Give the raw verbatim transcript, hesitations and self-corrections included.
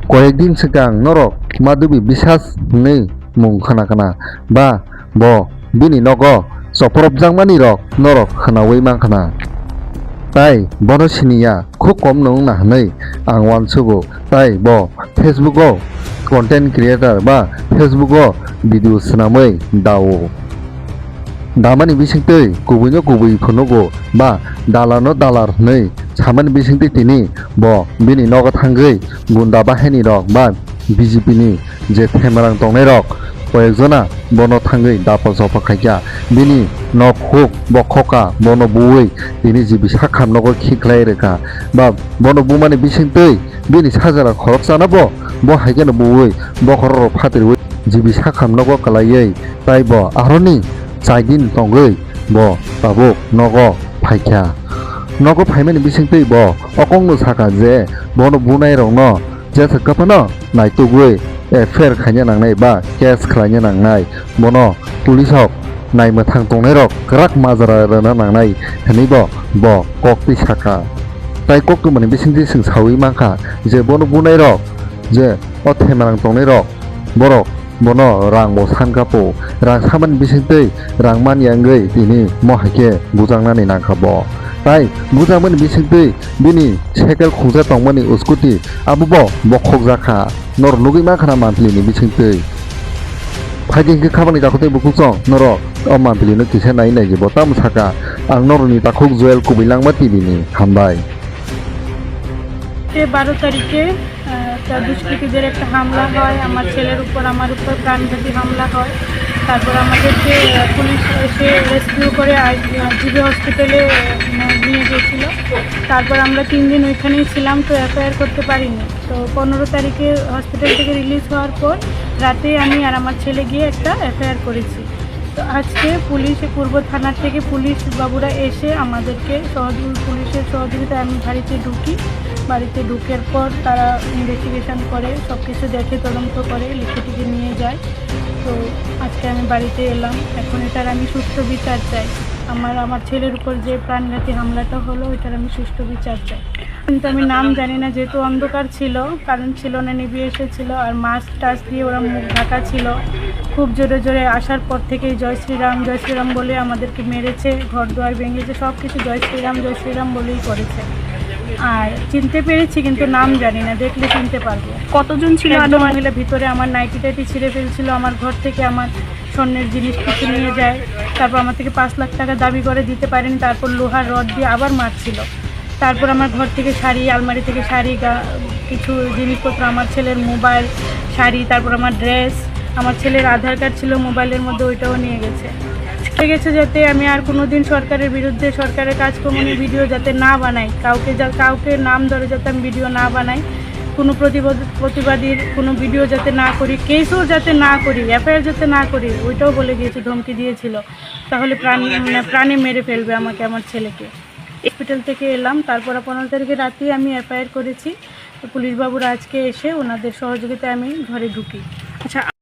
Koyek din swkang norok Madhubi Biswas hwnwi mung khna khna ba bo bini nogo chopropjakmani rok norok khnaui mankha na. Tai bono siniya khub kom no wngna hwnwi ang uansugo. Tai bo Facebook o content creator ba Facebook o video swnamwi dao. Damani bisingtwi kubuino kubui phunugo ba dalano dalar hwnwi samani bisingtwi tini bo bini nogo thangwi gunda bahaini rok ba B J P ni je themerang tongnai rok koyekjona bono thangwi dapa sopa khaikha. Bini nok huk bo khoka bono buwi tini jibi sakham nogo khiklai rwkha ba bono bumani bisingtwi bini sajara khoroksano bo bo haikheno buwi bokhorok rok phatriwi jibi sakham nogo kwlaiwi tai bo aroni chaidin tongwi bo tabuk nogo phaikha. Nogo phaimani bisingtwi bo okongno sakha je bono bunai rokno jesa kwphano naitugwi F I R khaina nangnai ba case khlaina nangnai, bono police rok naimwthang tongnairok kwrak majra rwna nangnai hwnwi bo bo kok twi sakha. Tai koktwmani bisingtwi chwng saui mankha je bono bunairok je o themerang tongnairok borok bono rang bo sankha po, rang samani bisingtwi rang manya wngwi tini mo hai khe bujaknani nangkha bo. Tai bujakmani bisingtwi bini cycle khungsa tongmani scooty abo bo bokhokjakha. Norok nugwi mankha na mantli ni bisingtwi. Phaidi hwnkhe khabangni takhuk tei bukhuk chwng norok o mantli no kisa nai nai bo tamo sakha. Ang norokni takhuk Joel Kubuilangma T V ni hambai. সে বারো তারিখে, আহ, একটা দুষ্কৃতীদের একটা হামলা হয় আমার ছেলের উপর, আমার উপর প্রাণঘাতী হামলা হয়। তারপর আমাদেরকে, আহ, পুলিশ এসে রেস্কিউ করে আর, আহ, জিবি হসপিটালে, আহ, নিয়ে গিয়েছিল। তারপর আমরা তিন দিন ওইখানেই ছিলাম, তো এফআইআর করতে পারিনি। তো পনেরো তারিখে হসপিটাল থেকে রিলিজ হওয়ার পর রাতে আমি আর আমার ছেলে গিয়ে একটা এফআইআর করেছি। তো আজকে পুলিশ, পূর্ব থানা থেকে পুলিশ বাবুরা এসে আমাদেরকে সহযোগি-, পুলিশের সহযোগিতায় আমি বাড়িতে ঢুকি। বাড়িতে ঢুকের পর তারা ইনভেস্টিগেশন করে, সব কিছু দেখে, তদন্ত করে, লিখে টিখে নিয়ে যায়। তো আজকে আমি বাড়িতে এলাম, এখন এটার আমি সুষ্ঠু বিচার চাই। আমার, আমার ছেলের উপর যে প্রাণঘাতী হামলাটা হলো, এটার আমি সুষ্ঠু বিচার চাই। কিন্তু আমি নাম জানি না, যেহেতু অন্ধকার ছিল, কারেন্ট ছিল না, নিভিয়ে এসেছিল, আর মাস্ক টাস্ক দিয়ে ওরা মুখ ঢাকা ছিল। খুব জোরে জোরে আসার পর থেকেই "জয় শ্রীরাম, জয় শ্রীরাম" বলে আমাদেরকে মেরেছে, ঘর দুয়ার ভেঙেছে, সব কিছু "জয় শ্রীরাম, জয় শ্রীরাম" বলেই করেছে। আর চিনতে পেরেছি, কিন্তু নাম জানি না, দেখলে চিনতে পারবো। কতজন ছিল একজন আনুমানিক? মহিলা ভিতরে আমার নাইটি টাইটি ছিঁড়ে ফেলছিল, আমার ঘর থেকে আমার স্বর্ণের জিনিস কিছু নিয়ে যায়, তারপর আমার থেকে পাঁচ লাখ টাকা দাবি করে, দিতে পারেনি, তারপর লোহার রড দিয়ে আবার মারছিল। তারপর আমার ঘর থেকে শাড়ি, আলমারি থেকে শাড়ি, গা-, কিছু জিনিসপত্র, আমার ছেলের মোবাইল, শাড়ি, তারপর আমার ড্রেস, আমার ছেলের আধার কার্ড ছিল মোবাইলের মধ্যে, ওইটাও নিয়ে গেছে। ঠিক আছে, যাতে আমি আর কোনোদিন সরকারের বিরুদ্ধে, সরকারের কাজকর্ম নিয়ে ভিডিও যাতে না বানাই, কাউকে যা-, কাউকে নাম ধরে যাতে আমি ভিডিও না বানাই, কোনো প্রতিবাদ, প্রতিবাদীর কোনো ভিডিও যাতে না করি, কেসও যাতে না করি, এফআইআর যাতে না করি, ওইটাও বলে গিয়েছে, ধমকি দিয়েছিল। তাহলে প্রাণ, মানে, প্রাণে মেরে ফেলবে আমাকে, আমার ছেলেকে। হসপিটাল থেকে এলাম, তারপর পনেরো তারিখে রাতেই আমি এফআইআর করেছি। তো পুলিশ বাবুরা আজকে এসে ওনাদের সহযোগিতায় আমি ঘরে ঢুকি। আচ্ছা,